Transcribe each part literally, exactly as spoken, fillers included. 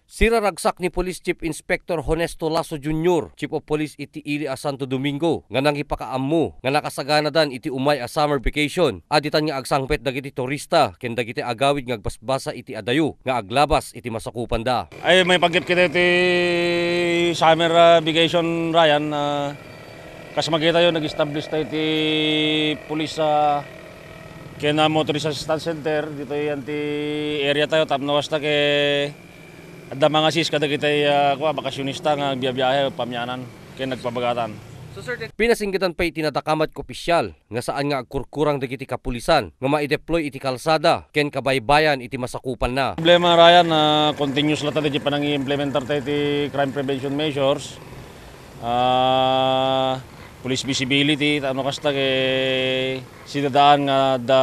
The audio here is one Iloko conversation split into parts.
Siraragsak ni Police Chief Inspector Honesto Lasso Junior, Chief of Police iti ili a Santo Domingo, nga nangipakaammo nga nakasaganadan iti umay a summer vacation, a ditan nga agsangpet dagiti turista ken dagiti agawid nga agbasbasa iti adayo nga aglabas iti masakupanda. Ay, maipanggep kita iti summer, ah, vacation, Ryan. Ah, kas makita yo, nag-establish tayo iti police, ah, ken, ah, motorist assistance center ditoy anti area tayo, tapno kasta ket adda mangasis kadagiti, ah, kua, bakasionista nga agbiabiahe, pamianan ken nagpabagatan. Pinasinggetan pay iti nadakamat nga opisyal nga saan nga agkurkurang dagiti kapulisan nga maideploy iti kalsada ken kabaybayan iti masakupanna. Problema, Ryan, na continuous latta dagiti panangi-implementar tayo iti crime prevention measures. Ah, police visibility, tapno kasta ket sidadaan nga adda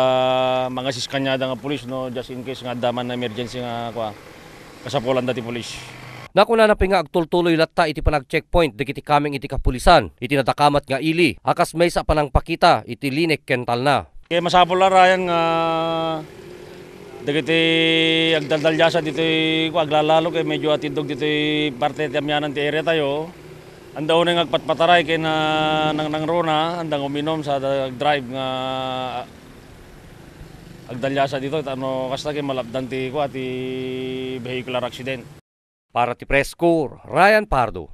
mangasis kaniada nga pulis, no, just in case nga adda man emergency nga, kua, kasapulanda ti pulis. Nakunana pay nga agtultuloy latta iti panag-checkpoint dagiti kameng iti kapulisan iti nadakamat nga ili a kas maysa a panangpakita iti linek ken talna. Kaya masapul la, Ryan, nga dagiti agdaldaliasa ditoy, kua, aglalalo kay medyo atiddog ditoy parte ti amianan ti area tayo. Anda unay nga agpatpataray ken, ah, nangnangruna, anda nga uminom sa da-, drive nga agdaliasa ditoy, tapno kasta ket malapdan ti, kua, ti vehicular accident. Para ti Press Corps, Ryan Pardo.